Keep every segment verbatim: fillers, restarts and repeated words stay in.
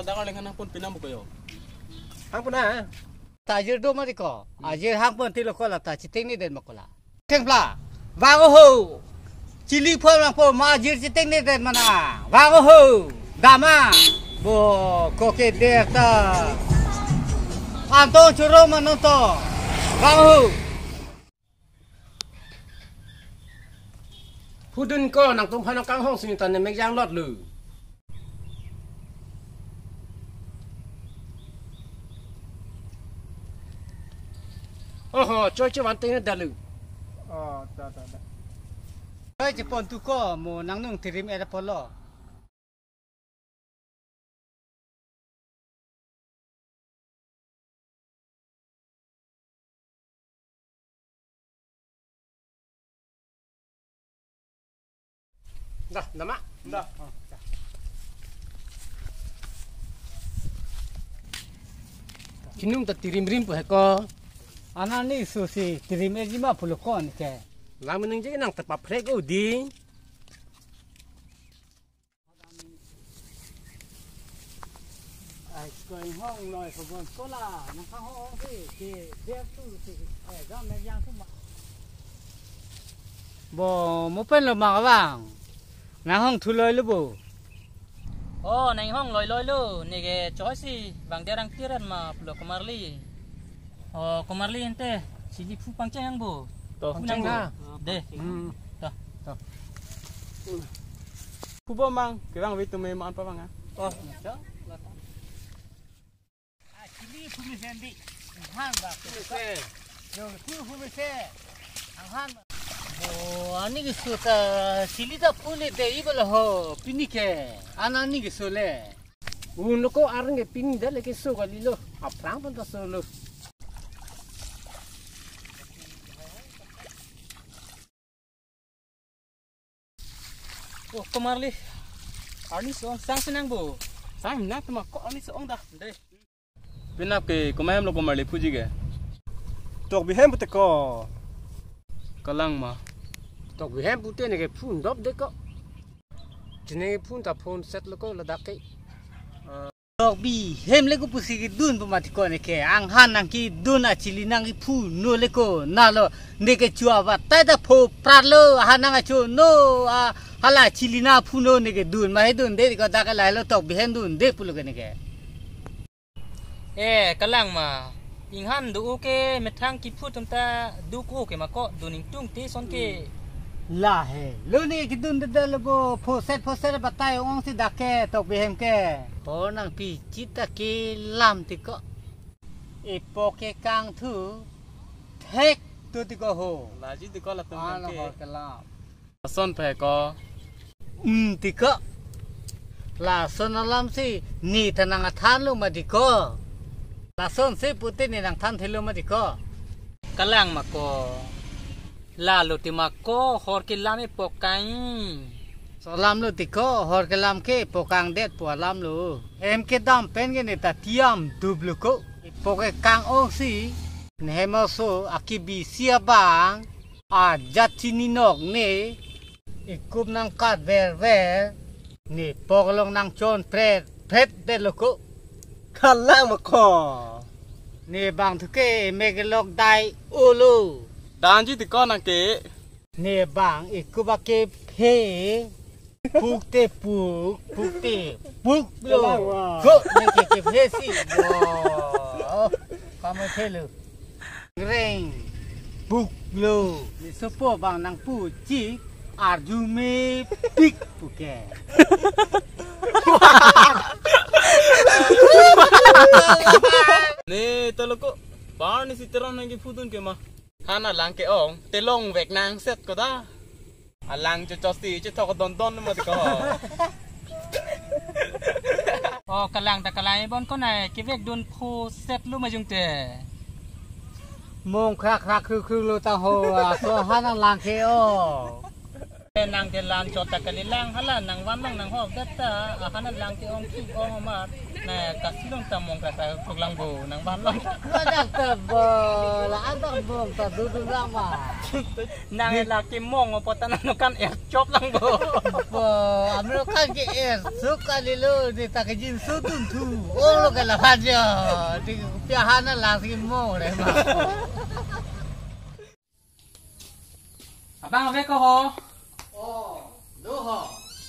Dak arleng hang pon pinam ko yo. Hang pon na. Ta ajir do mati ko. Ajir hang pon tilo ko la ta chiteng ni den ma ko la. Thengpla. Vang ho. Chili phon lang po ma ajir chiteng ni den mana. Vang ho. Dama. Bo ko ke der ta. Anto choro ma non to. Vang ho. Phudun ko nangtum aphan kanghong sini ta ne mek jang lot lu. Oho, choi choi van teng da lu. Oh, ta ta ta. Choi choi pon tu ko mo nangnung tirim er polo. Dah, nama? Dah. Kinung ta tirim rim po he ko. Anani susi tirim eji ma pulo ko ne ke. Lang menung je nang tepa prek udi. Ai, ko inghong noi ko bon ko la, nang kanghong si, si, dia tu si, eh, jam ne yang tu ma. Bo, mo pen lo ma abang. Nang hong thu loi lo bo. Oh, nang hong loi loi lo, ne ke choi si, bang dia rang tiran ma, pulo Komarli. Oh, Komarli ente, chili phu pangcheng ang bo. To, phu pangcheng nang bo. Na. De. Hmm. To. To. Phu bo mang, kevang ve tume man pa bang a. Oh. To. Ah, chili phu mesen di. Han ba. Phu mesen. Yo, phu, phu mesen. Ang han. Oh, ani ke so ta, chili ta phu le de i bala ho, pini ke. An ani ke so le. Un lo ko arang ke pini dak le ke so kali lo. Aphrang pon ta so lo. Oh, Komarli. Arni so-ong sang si nang bo. Sang na tuma ko arni so-ong dah. De. Pinap ke komat hem lo Komarli phuji ke. Tok bihem pute ko. Kalang ma. Tok bihem pute ne ke phun dop de ko. Chine phun ta phun set lo ko ladak ke. Tok bihem le ko pusi kedun pu mati ko ne ke. Ang han nang kedun a chili nang kephu no le ko na lo ne ke chua batai ta pho prat lo han nang acho no a hala chili na phu no ne kedun ma he dun de ko dak ke lahai lo tok bihem dun de pulo ke ne ke. Eh, kalang ma. Inghan do ke methang kephu tum ta do ko ke ma ko dun ingtung te son ke. Lahelo ne kedun de de lo bo phoset phoset batai ong si dak ke tok bihem ke. Por nang pi chita ke lam ti ko. Epo ke kangthu thek tu ti ko ho. Laji ti ko latum. Ah, ke. Hor ke lam. Lason pe ko. Hmm, ti ko. Lason alam si ne ta nang athan lo ma ti ko. Lason si pute ne nang than thelo ma ti ko. Kalang ma ko. Lalo ti ma ko hor ke lam epo kang. So lam lo ti ko hor ke lam ke epo kang det po alam lo. Hem kedam pen ke ne ta tiam dup lo ko. Epo ke kang ong si. Ne hem oso akibi si abang. Ajat chini nok ne, ekup nang kat ver ver, ne pok along nang chon pret pret det lo ko. Kalang ma ko. Ne bang thu ke mek lok dai olo. Danji ti ko nang ke. Ne bang ekup ake phe. Puk te puk, puk te puk lo. Kalang ma. Ko ne ke ke phe si. Wo. Kamu phe lo. Reng. Puk lo. Sopo bang nang pu chik. Arju me pik puke. Ne talo ko. Bar ni si teron nang ke phudun ke ma. Hana lang ke ong. Telong vek nang set ko da. Alang cho cho si cho thok don don mo ko. Oh, kalang ta kalang bon ko nai kevek dun phu set lo ma jung te. Mong khrak khrak khru khru lo ta ho, a so han lang ke o. Nang ke lan chot ta kalilang hala nang van lang nang hok det ta ahan lang ke ong ki ong amat na kasilong ta mong kata kuklang bo nang van lang. Wadak ta bo la adak bong ta dudu lang ma. Nang la ke mong po ta nang kan er chop lang bo. Bo amro kan ke er suk kalilo di ta ke jin sudun thu. Olo ke la phajo di pia hana lang si mong re ma. Abang ave ko ho? Oh, do ho.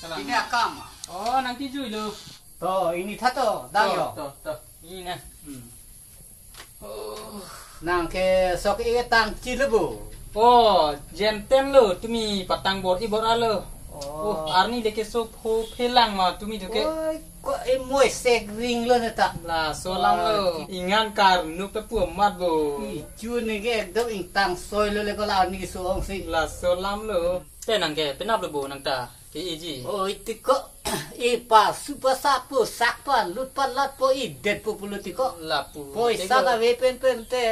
Kalang. Ini akam. Oh, nang kijui lo. To, ini tha to, dang To, yo. to, to. Ini na. Hmm. Oh. Nang ke sok i tang chi lo bo. Oh, jem tem lo, tumi patang bor i bor alo. Oh. Oh, arni de ke sop ho phelang ma tumi tu ke. Oi, ko i moi sek ring lo ne ta. Laso alam lo. Oi. Ingan kar nuk ta pu amat bo. I chu ne ke ekdom ingtang soi lo le ko la arni so ong si. Laso alam lo. Te nang ke penap lo bo nang ta. Ke iji. Oi, ti ko. I pa su pa sa po sak pa lut pa lat po i det po pulo ti ko. Lapu. Poisa Te ko. kave pen pen te.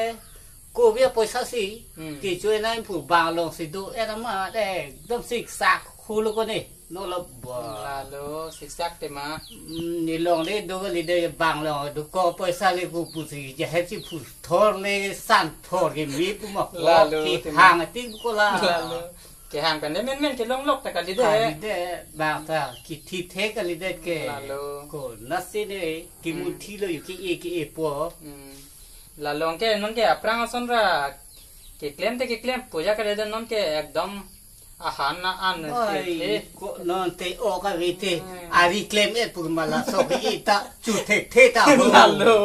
Ko via poisa si. Hmm. Ki chue na pu bang long si do era ma de. Dom sik sak hulo ko ne. No lo bo. Lalo, siksak tema. Mm, ni long le do le de bang long do ko poisa le ku pu si je het si pu thor le san thor ke mi pu ma ko Lalo, ki tema. hang ti ko la. Lalo. Ke hang kan de men men ke long lok ta kali de. Kali de bang ta ki thi the kali de ke. Lalo. Ko na si ne ki mun Hmm. thi lo yu ki e ki e po. Hmm. Lalo ke non ke aphrang ason ra ke klem te ke klem puja kali de non ke ekdom ahan na an te Oi, te. ko non te o ka vi te. Hmm. Ari klem et pu ma la so ki ta chu the the ta ho. Lalo.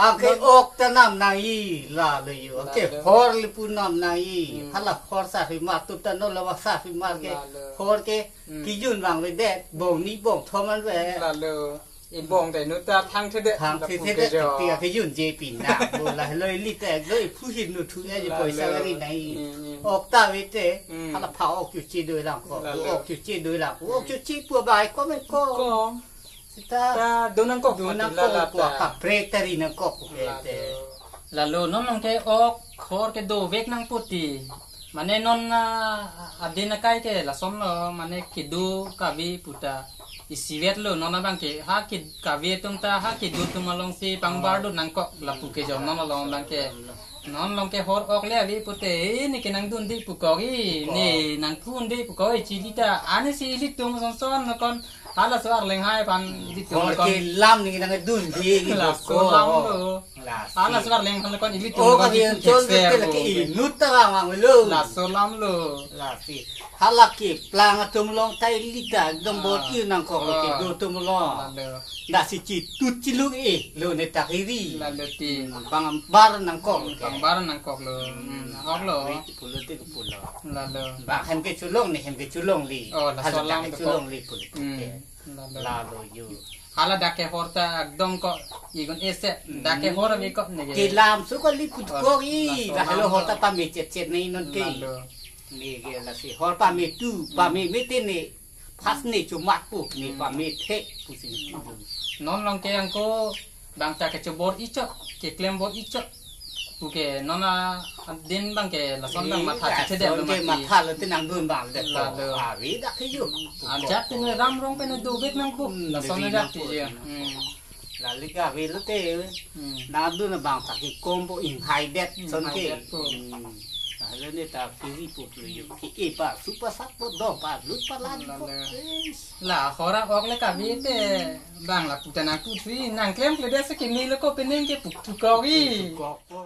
Ake Non- ok ta nam nang i la le yo. Ake Lalo. hor le pu nam nang i. Hmm. Hala hor sa ri ma tu ta no la wa sa ri ma ke Lalo. hor ke Hmm. ki jun vang ve det bong ni bong thom an ve. Lalo. I bong te nu ta thang the det. Thang La the pu the ke det jo. ti ke jun je pin na. Bo la lo i li te lo i phu hin nu thu e Lalo. poisa ri nai. Hmm, hmm. Ok ta ve te. Hmm. Hala pha ok chu chi do lang ko. Lalo. Ok chu chi do lang ko. Ok chu chi pu bai ko me ko. Ko. Sita. Ta do nang kok Do nang mati kok lala po ta. ka pre ta ri nang kok ke Lalo. te. Lalo non nang ke ok hor ke do vek nang puti. Mane non, ah, adin akai ke lason lo, mane kedo kave puta. Isivet lo non abang ke ha ke kave atum ta ha kedo atum along si pangbar do nang kok lapu ke jom non along abang ke. Non long ke hor ok le ave pute, eh, ne ke nang dun di pu kok i, Pu kok. ne nang kun di pu kok i chili ta. Ani si ili tum son son no kon hala so arleng hai pan ili tum Hor kon. ke lam ni nang dun di ni Laso ko. lam lo. Lasi. Hala so arleng hai kon ili tum Oh, kon kami di yang tu chon ekser ke lo. lagi inut ta wang wang lo. Laso lam lo. Lasi. Hala ke plang atum long tai lita dong bor Ah. ir nang kok lo ke Ah. do tum long. Lalo. Da si chi tut chi lu e lo ne tak iri. Lalo ti. Hmm, bang bar nang kok Hmm, ke. bang bar nang kok lo. Hmm, hok lo. Wi pulo ti pulo. Lalo. Bang hem ke chulong ne hem ke chulong li. Oh, la Hala solang dak ke to chulong kok. li pulo Hmm, ke. lalo. Lalo yu. Hala dak ke hor ta dong kok igun ese. Dak ke hor ami kok ne ke. Ke lam su ko li put Oh, kok i. la Dah solang lo hor lo. ta pame chet chet ne non ke. Lalo. Ni ke lasi hor pame tu, pame mete ne, pas ne chumat pu, ne Hmm. pame the, pusi tu. Non long ke angko, bang ta ke chobor ichok, ke klem bor ichok. Pu ke non a, din bang ke lason bang Ni matha lason chede lo ke mati. matha lo te nang dun bang de to. Lalo. Avi dak ke yu. Ajat pin ram rong pin do bek nang pu. Hmm, Lason dei dak nang ti pu. je. Hmm. Lali ka velo te. Hmm. Na dun bang ta ki kombo in hai det Hmm, son hai ke. det po. Hmm. Lalo ne ta kiri pu plu yu. Ki e pa su pa sat po do pa lu pa lan ko. Lalo. Eish. La hor a ok le ka vi te bang la puta nang pu sui nang klem kle de se ke ni lo ko pening ke pu pu ko vi. Kok po.